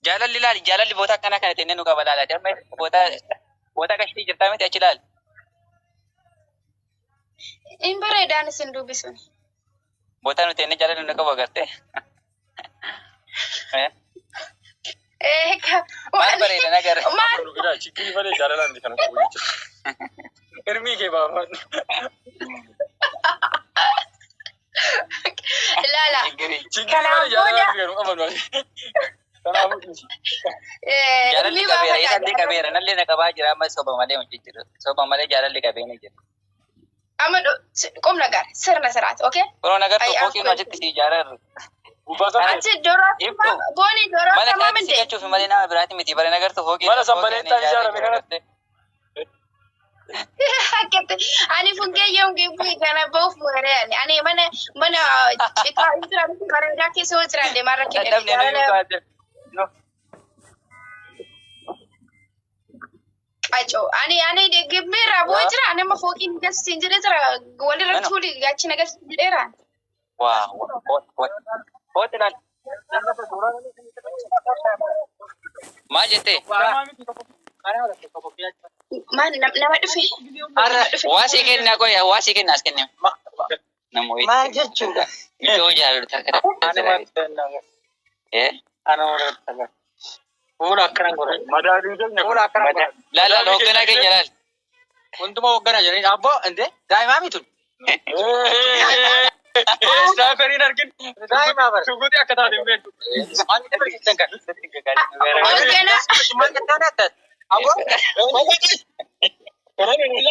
Jaalalli laali jaalalli boota akkanaa kana tennee nu qaba laala. Amma boota boota qashtii jirtaa miti achi laali. In bareedaan isin dubbisuun. Boota nu tennee jaalalli nu qabu agartee. Eh, Eh, Maal bareeda nagarre. Maal Nu biraa chiggiri malee jaalalaan miti kan qabu jechuudha. Hirmii kee baafadhu. ilaala. Chiggiri. Chiggiri Kanaaf malee jaalalaan booda miti kan qaban. Kanaafuu dhiisi. Jaalalli ilmi qabeera baafata. isallee qabeera nallee na qabaa jira amma soba malee hojii jiru. Soba malee jaalalli qabee ni jira. Amma qomna gaara sirna siraati, okay? Kunoo nagartuu Ay, fooqii nu achitti si ijaararru. Gubbaa sana Achi doroo Ibsu. booni doroo Mana samaa kanatti si minde. galchuuf malee nama biraati miti bare nagartuu fooqii Mana fooqii nu sanbaleettaan ijaarraa ijaarame jira kanatti. agartee. Akkatti ani fungee yoom gibbuu kana ba'uuf waree ani ani mana mana citaa hin jira miti bareedaa keessa yoo jiraadhe maal rakkina Dadhabne nu jaalala kaate. No. qacoo ani ani gibbee irraa bu'ee jira ani amma fooqiin galchisiin jedhee jira walirra Mana. tuuli achi na galchisiin jedheera. Waa hoot hoot hoot ilaali. Maal jettee? Maal nama dhufe nama dhufe Waa sii kennaa qoy waa sii kennaa as kennee. Namoota. Maal jechuudha? Iddoo jaalatu takka takka. Eh? Fuula akkana godhan. Madaaliin keenya kun. Fuula akkana godhan. Laal laal hoogganaa keenya laal. Hunduma hoogganaa jiranii abboo indee daa'imaa mitu. Saafariin argin. Daa'imaa bara. Shuguxii akka taate hin beektu. Maal jedhama barsiisan kan? hoogganaa Maal jettaan adda? Abboo.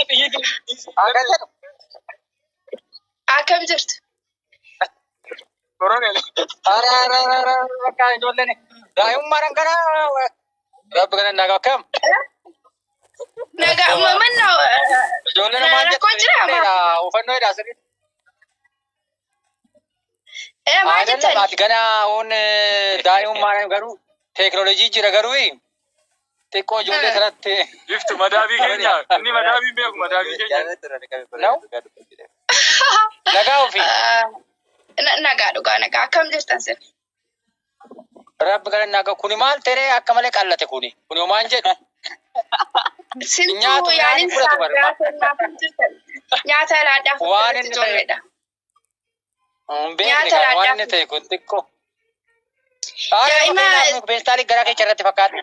Akka jedhu. akkam jirtu? Ara ara ara ara bakka ijoolleen daa'imummaadhaan kana rabbi kana nagaa akkam. Nagaa manna Ijoolleen maal rakkoo jira maa Hufannoo jedhaa sirriitti. maal Aadaan jettani? lamaati gana oon daa'imummaan garuu teekinooloojii jira garuu xiqqoo ijoollee kanatti Iftu madaabii keenya. Inni madaabii hin beeku madaabii keenya. nagaa ofii Nagaa dhugaa nagaa akkam jirtan sin? rabbi kana nagaa kuni maal ta'ee akka malee qallate kuni kuni homaan jedhu Sintuu Nyaatu nyaanni yaaliin fudhatu bara. saafaa kennaaf jirtan. Nyaata laadhaa Waan fudhatu inni ta'e- ijoolleedha. Hin beekne Nyaata kan waan inni laadhaa. ta'e kun xiqqoo. Daa'ima- Feestaalii garaa keessa irratti fakkaata.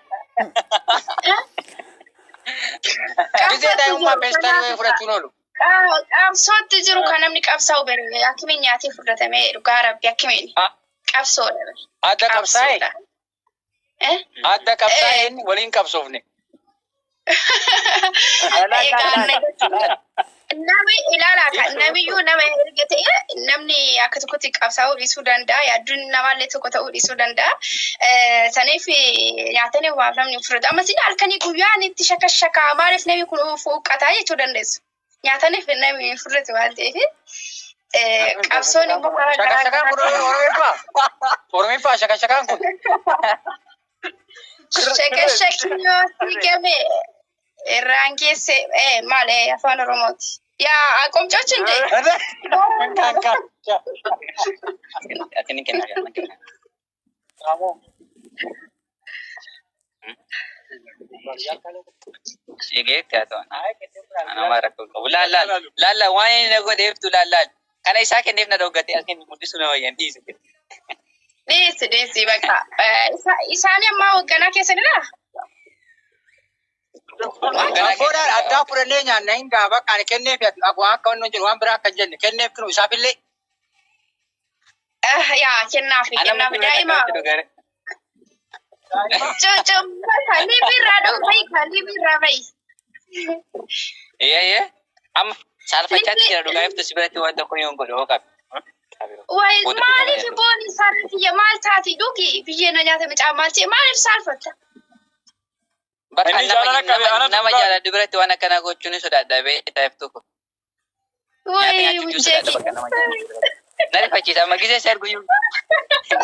Gisee daa'imummaa feestaalii wayii fudhachuun oolu. Qabsootti jiru kan namni qabsaa'u bere akkamiin nyaatee fudhatamee dhugaa rabbi akkamiin qabsoodha. bere. Adda qabsaa'e Qabsoodha. Eh? adda qabsaa'e inni waliin qabsoofne. Egaa Namni ilaalaa kan namiyyuu nama erga ta'e namni akka tokkotti qabsaa'uu dhiisuu danda'a yaadduun namaallee tokko ta'uu dhiisuu danda'a. Saniif nyaatanii waaf namni fudhatu. Amma isin halkanii guyyaan itti shaka shakaa maaliif namni kun fuuqqataa jechuu dandeessu. Nyaataniif namni fudhatu waan ta'eef qabsoon immoo karaa garaa Shakashakaan kun garaa Oromiffaa? Oromiffaa shakashakaan kun. shaka shakii fiigame irraan geesse maal afaan Oromooti. Yaa qomcochi hin ta'e. Kan kan. Ati ni kenna yaa kenna. Egeetti haa ta'u. Nama rakkoo qabu. Laal laal laal laal waan inni na godheeftu laal laal. Kana isaa kenneef na dhoggate as kennu mul'isu na wayyan dhiise. Dhiisi dhiisi bakka. Isaan ammaa hoogganaa keessanidha? Abboodhaan addaa fudhannee nyaanna hin gaa bakka ani kenneef waan akka wanni jedhu waan biraa akka hin jenne kenneef kinu isaafillee Yaa kennaafi kennaafi daa'ima. Cuucumma kalii birraa dhufu kalii birraa bahi. Iyyee iyyee. Amma saalfachaatti jira dhugaa iftu si biratti waan tokko yoo hin godhu hoo qabe. Wayi Booda maaliif dhugaa booni sarri kiyya maal taati dhugi biyyee na nyaata micaa maal ta'e maaliif saalfatta? Bakka Inni jaalala nama qabe, nama anatu nama dhugaa. jaaladhu biratti waan akkanaa gochuun ni sodaadha beektaa iftu kun. Nyaata Wayi nyaachuun bujjee sodaadha bakka nama jaaladhu biratti. Na rifachiisa amma gisee si argu iyyuu.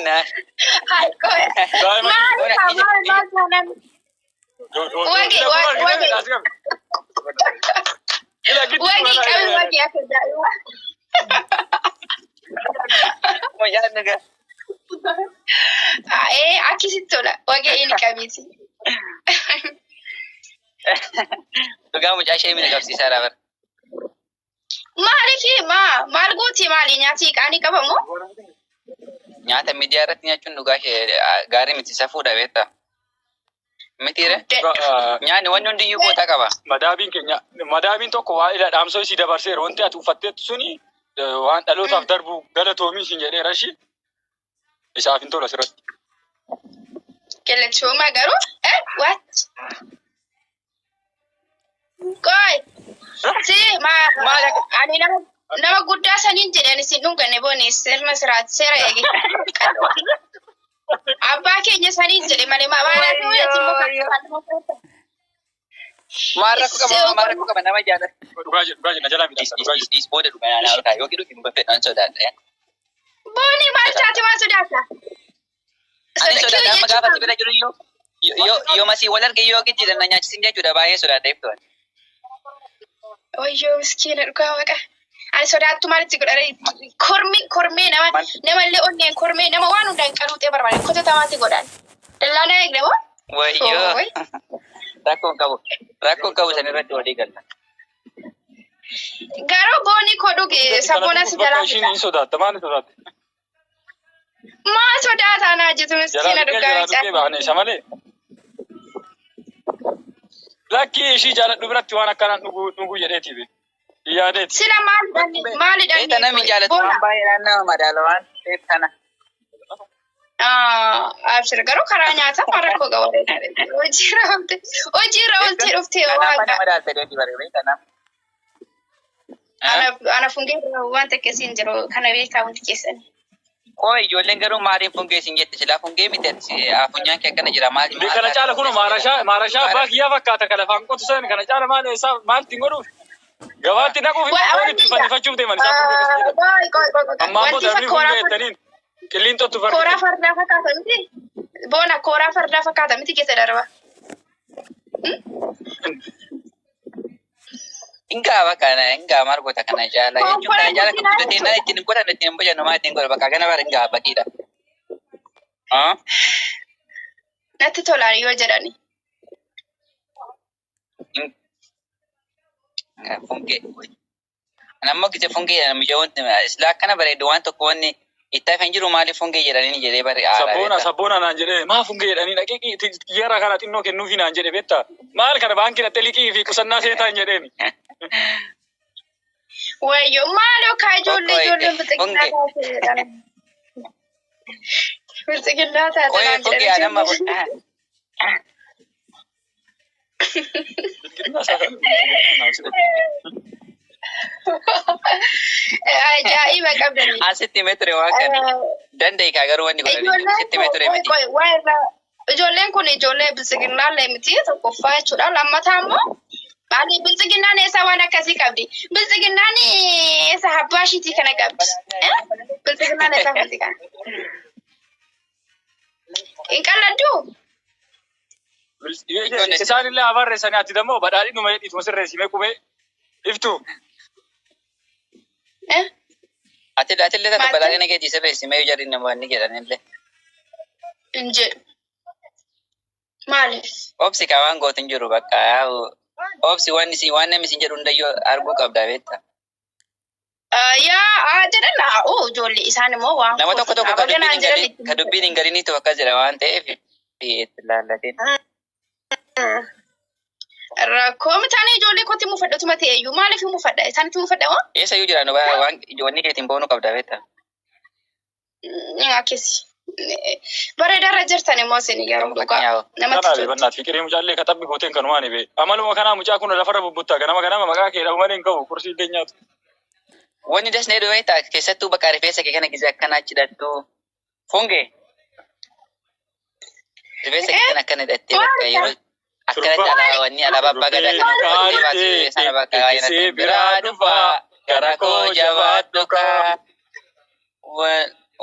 Na- Hai qoy. Daa'ima Maal Ona ija maal ija maal taanaan Wagi wagi wagi wagi qabi wagi akka daa'ima. yaadnu gaa. Ee, akkasitti tola. Wagee inni qabeeti. Dhugaa mucaa ishee mina qabsiisaa bara. Maaliif maa maal gooti maali nyaati qaanii qabamoo? Nyaata miidiyaa irratti nyaachuun dhugaa ishee gaarii miti, safuudha beektaa. Mitiire? Nyaanni wanni hundiyyuu bootaa qaba. Madaabiin keenya madaabiin tokko waa ila dhaamsoo isii dabarseera. Wanti ati uffatteettu suni waan dhalootaaf darbu galatoomii isin jedheera ishii. Isaaf hin tolu asirratti. Galatooma garuu what? Qoy. Si ma ani nama guddaa saniin jedhan isin dhunganne booni sirna siraat seera eege. Abbaa keenya saniin jedhe malee maal ati immoo. Maal rakkoo qaba, maal rakkoo qaba nama jaalladha. Dhugaa jedhu, dhugaa jedhu, na jalaa midhaasa, dhugaa jedhu. Dhiis, booda dhugaa naa ol yookiin dhugi hin fedhan sodaadha. Booni maal taate, maal sodaata? Ani sodaadha amma gaafa si bira jiru yoo yoo masii wal arge yoo giddi na nyaachisin jechuudha, baay'ee sodaadha iftu. Wayyoo miskiina, dhugaa waaqa. Ani sodaattu maalitti godhare, kormi kormee nama namallee onneen kormee nama waan hundaan qaluuxee barbaade kotatamaatti godhan. Dallaana eegde moo? Wayyoo, rakkoon qabu, rakkoon qabu, san irratti walii galla. Garuu booni koo dhuge saboona si Bakka jalaa ishiin fida. hin sodaatta, maal sodaatte? Maa sodaataa naa jettu Jalaa miskiina dhugee dhugaa jalaa micaa. dhugee baane isa malee. Lakkii, ishii jaaladhu biratti waan akkanaan dhuguu dhuguu jedheeti be. Yaadeeti. Sila maal dhanne maali Beekta, dhanne namni jaalatu boona. waan baay'eedhaan nama madaala waan ta'eef kana. Abshir, garuu karaa nyaataa waan rakkoo qaba. Hojiirra oolte hojiirra ooltee dhuftee Kanaaf waan nama madaalta deeti bare beekta nama. Ana fungee waan akkasii hin jiru, kana beekaa hundi keessan. Koo ijoolleen garuu maaliin fungee isin jette? Silaa fungee miti, ati funyaan kee akkana jira maal? Inde kana caala kun maarashaa maarashaa abbaa kiyyaa fakkaata, kana afaan qotu san kana caala maal eessaa maal ittiin godhuuf gabaatti naquuf immoo itti fannifachuuf deeman isaan fungee keessa jedhan. Qoy qoy qoy qoy. Ammaan Wanti booda namni kooraa fungee jettaniin qilliinxottu kooraa fardi. Fardaa fakkaata miti. Boona kooraa fardaa fakkaata miti keessa darba. Hingaa bakka hingaa maal goota kana caala jechuun kana caala kan guddatee na ittiin hin godhan, ittiin hin bocannu, maa ittiin godha bakka kana bara hingaa baqiidha. Natti tolaan yoo jedhani. Fungee. Nammoo gite fungee jedhan mucaa silaa akkana bareedu waan tokko wanni itti hafan jiru maaliif fungee jedhanii jedhee bare aaraa Sabboona beektaa. Sabboona naan jedhee maa fungee jedhanii dhaqee xiyyaara kana xinnoo kennuufi naan jedhe beektaa. Maal kana baankii dhattee liqii fi qusannaa seetaa hin jedheeni. Wayyoo maaloo kaa ijoollee Qoqqooy, ijoolleen bilxiginnaa fungee. taate jedhan. Bilxiginnaa taate Qoyee naan fungee jedhan anamma ijoolleen. Bilxiginnaa isaa kana bilxiginnaa naan jedhe. Ajaa'iba qabdanii. Asitti himee ture waan kana. Danda'i kaa garuu wanni godhanii jiru. Ijoolleen Sitti himee ture kun miti. qoy waa irraa ijoolleen kun ijoollee bilxiginnaa illee miti tokkoffaa jechuudha. Lammataa immoo maali bilxiginnaan eessa waan akkasii qabdi? Bilxiginnaan eessa abbaa ishiitii kana qabdi? Bilxiginnaan eessa qabdi kana? Hin qalladdu? Isaan illee haa barreessanii, ati dammoo badhaadhinuma jedhiituma sirreessimee qubee iftu. Eh? Ati atillee taatu Maal badhaadhina keetii sirreessi mee jarri namoonni jedhanillee. Hin jedhu. Maaliif? Obsi kaa, waan gootu hin jiru bakka yaa'u. Obsi, waan isin waan namni isin jedhu hundayyuu arguu qabda beekta. Yaa jedhan haa ijoollee isaan immoo waan Nama tokko tokko ka dubbiin baganaa hin jedhan galin ka dubbiin hin galiniitu akkas jedha waan ta'eef itti laallateen. Rakkoo mitaan ijoollee kootti mufadhatuma ta'eyyuu maaliif mufadha? Isaanitti mufadha moo? Eessayyuu jiraannu waan wanni keetiin boonuu qabda beekta. Akkasi. Bareedaarra jirtan immoo isin garuu dhugaa namatti Kanaa toltu. bannaat fiqirii mucaallee ka xabbi gooteen kanumaan bee. Amaluma kanaa mucaa kun lafarra bubbuttaa ganama ganama maqaa kee dhabu malee hin ka'u, qursii illee nyaatu. Wanni dasnee dhufe beektaa, keessattuu bakka rifeensa kee kana gizee akkanaa cidhattu funge. Rifeensa kee kana akkana hidhattee bakka yeroo akkanatti alaabaa wanni alaabaa abbaa gadaa kana uffattee baatee sana bakka baay'inatti biraa dhufaa gara koo jabaadhu kaa.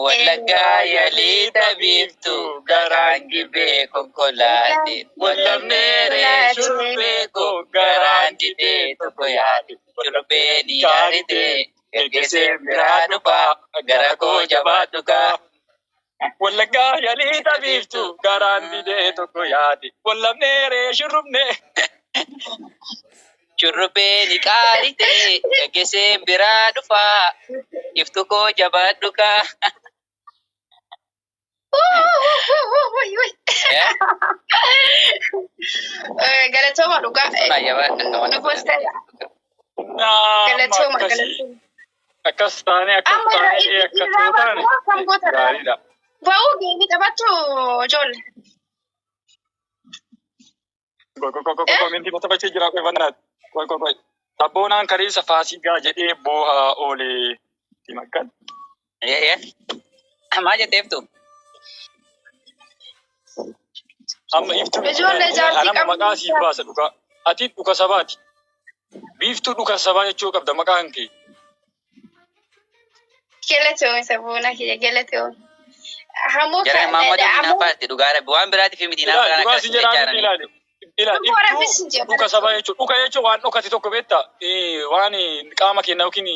Wallaggaa yalii biiftu garaan gibee konkolaate wallamneeree shurbee koo garaan didee tokko yaade shurbee ni yaadite geggeessee biraa dhufaa gara koo jabaadhu kaa. Wallaggaa yalii tabiiftu garaan didee tokko yaade. Wallabnee ree shurrubnee. Shurrubbee ni qaarite gaggeesseen biraa dhufaa iftu koo jabaadhu kaa. Galatooma dhugaa. Galatooma galatooma. Akkas taane akkas Amma taane akkas irraa taane. baatuma kan goota Gaariidha. Ba'uu geemii taphattu ijoollee. Qoy qoy qoy qoy koomentii taphachee jira qoy fannaati. Qoy qoy qoy. Sabboonaan kaleessa faasigaa jedhee boohaa oolee. Makkan. Maal jettee iftu? Amma iftu Ijoollee jaartii anama qabdu. maqaa siif baasa dhugaa. Ati dhuka sabaati. Biiftuu dhuka sabaa jechuu qabda maqaan kee. Galatoome sabboona kiyya galatoome. Hammoo Jara Maammadoo hinaafaatti dhugaa rabbi waan biraatiif miti Ilaali hinaafaan dhugaa akkas si jedhaa miti jechaadha. ilaali. Ilaali Lubbuu rabbis iftuu jedha. dhuka sabaa jechuudha. Dhuka jechuun waan dhokate tokko beektaa waan qaama keenya yookiin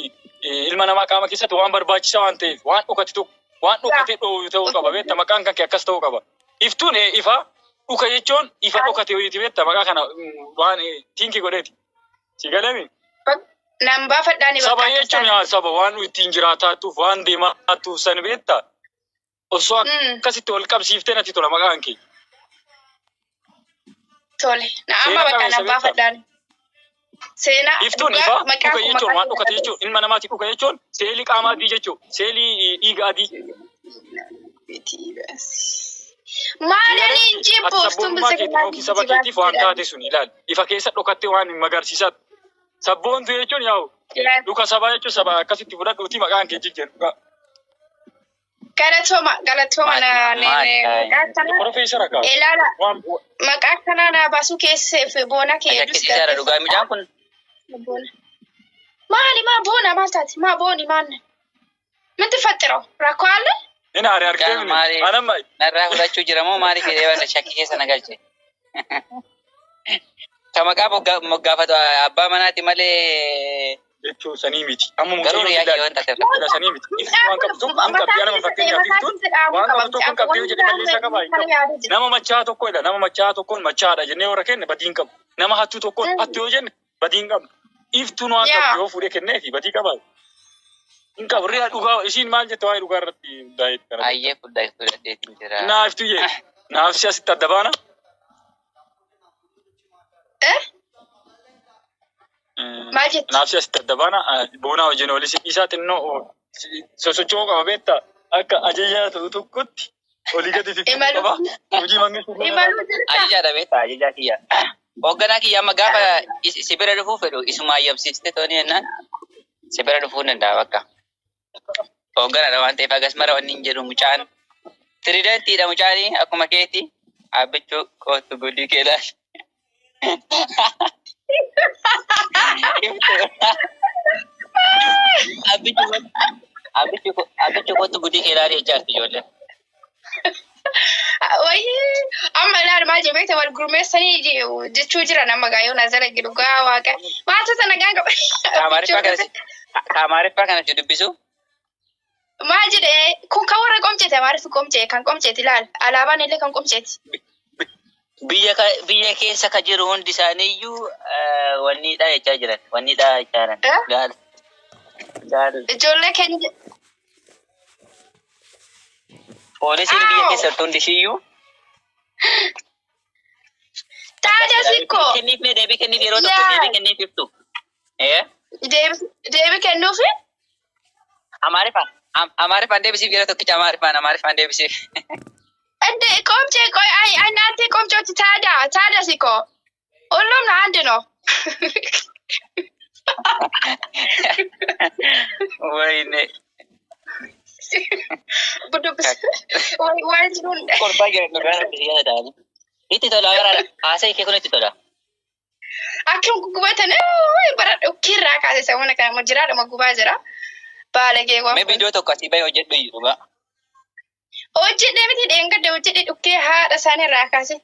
ilma namaa qaama keessatti waan barbaachisaa waan ta'eef waan dhokate tokko waan dhokate dhooyu ta'uu qaba beektaa maqaan kan kee akkas ta'uu qaba. Iftuun ifa dhuka jechuun ifa dhokate wayiiti beektaa maqaa kana waan tiinki godheeti. Si galami? Nan baafadhaani Saba bakka akka jechuun isaan. yaa saba waan ittiin jiraataatuuf waan deemaatuuf san beektaa osoo akkasitti wal qabsiiftee natti tola maqaan kee. Tole. Na amma Seenaa bakka qabeessa nan beektaa? baafadhaani. Seenaa Iftuun dhugaa ifa maqaa dhuka kun jechuun maqaa waan dhokate jechuun ilma namaati dhuka jechuun seelii qaama adii jechuun seelii dhiiga adii. Maali ani hin Ati jibbu iftuun sabboonummaa keetiin yookiin saba keetiif waan taate sun ilaali. Ifa keessa dhokattee waan hin magarsiisaatu. Sabboontu jechuun yaa'u dhuka sabaa jechuun saba akkasitti fudhadhuuti maqaan kee jijjiiru. Galatooma galatooma na maqaa kana Profeesara kaa. ilaala Waan maqaa kana na baasuu keesseef boona kee hedduus Shakkisiisaadha dhugaa mucaan kun. Boona. Maali maa boona maal taate maa booni maal Minti faxxiroo rakkoo alle Inni aare argitee Mucaan maali? Anamma Narraa fudhachuu jira moo maaliif jedhee waan shakkii keessa na galche? Ka maqaa moggaafatu abbaa manaati malee jechuu sanii miti. Amma garuu mucayyoo riyaa ilaali. yoo hin taate. Jechuudha sanii miti. Iftuun waan qabdu tokko hin qabdi. Anama fakkeenyaaf iftuun waan qabdu tokko hin qabdi yoo jedhe balleessaa qabaa hin qabu. Nama machaa tokko jedha. Nama machaa tokkoon machaadha jennee warra kenne badii hin qabu. Nama hattuu tokkoon hattu yoo jenne badii hin qabnu. Iftuun waan Yaa. qabdu yoo fuudhee kenneefi badii qabaa. Hin qabu. Riyaa dhugaa isiin maal jette waa'ee dhugaa irratti hundaa'eeti kana. Ayyee fudhateetiin jira. Naaf tuyyee. Naaf si asitti adda baana. Maal jette? Naaf si asitti adda baana. Boonaa wajjin olii si dhiisaa xinnoo sosocho'uu qaba beektaa. Akka ajajaa ta'u tokkotti olii gadi fiiguu Imaluu. qaba. Hojii mangistuu Imaluu jirta. Ajajaadha beektaa ajajaa kiyya. Hoogganaa kiyya amma gaafa si bira dhufuu fedhu isuma ayyamsiiste tooni jennaan si bira dhufuu hin danda'a bakka. Hoogganaadha waan ta'eef agas mara wanni hin jedhu mucaan. Tiriidentiidha mucaanii akkuma keeti. Abbichuu kootu gudii kee laal. Abbichuu kootu gudii kee laal jechaa jirti ijoolleen. Wayii amma ilaali maal jedhu beekta wal gurmeessanii jechuu jiran amma gaayoo nazara dhugaa waaqa. Maaltu sana nagaan qaba. Amaariffaa kana si dubbisu. Maal jedhe kun kan warra qomceeti amaariffi qomcee kan qomceeti ilaali alaabaan illee kan qomceeti. Biyya keessa ka jiru hundi isaaniiyyuu wanniidha jechaa jiran. Wanniidha jechaa jiran. Eh? Gaal. Gaal. Ijoollee keenya Poolisiin biyya Aaw! keessa jirtu hundi ishiiyyuu. Taada sikkoo Kenniif mee deebii kenniif yeroo tokko Yaa. deebii kenniif ibsu. Deebi kennuufi Amaariffaan Amaariffaan deebisiif yeroo tokkicha Amaariffaan Amaariffaan deebisiif. እንደ ቆምጬ ቆይ አይ እናንተ ቆምጮች ታዳ ታዳ ሲኮ ሁሉም አንድ ነው። Wayne. ወይ ወይ ጅሩን Kolfaa jiran dhugaa rabbi si yaada. Itti tola bara haasa'ii kee kun itti tola. Akkam gugubatan bara dhukkirraa kaase samuna kana jiraadhuma gubaa jira. Baalagee waan Mee viidiyoo tokko asii bahee hojjedhu iyyuu dhugaa. Hojjedhee miti dheengadde hojjedhee dhukkee haadha isaanii irraa kaase.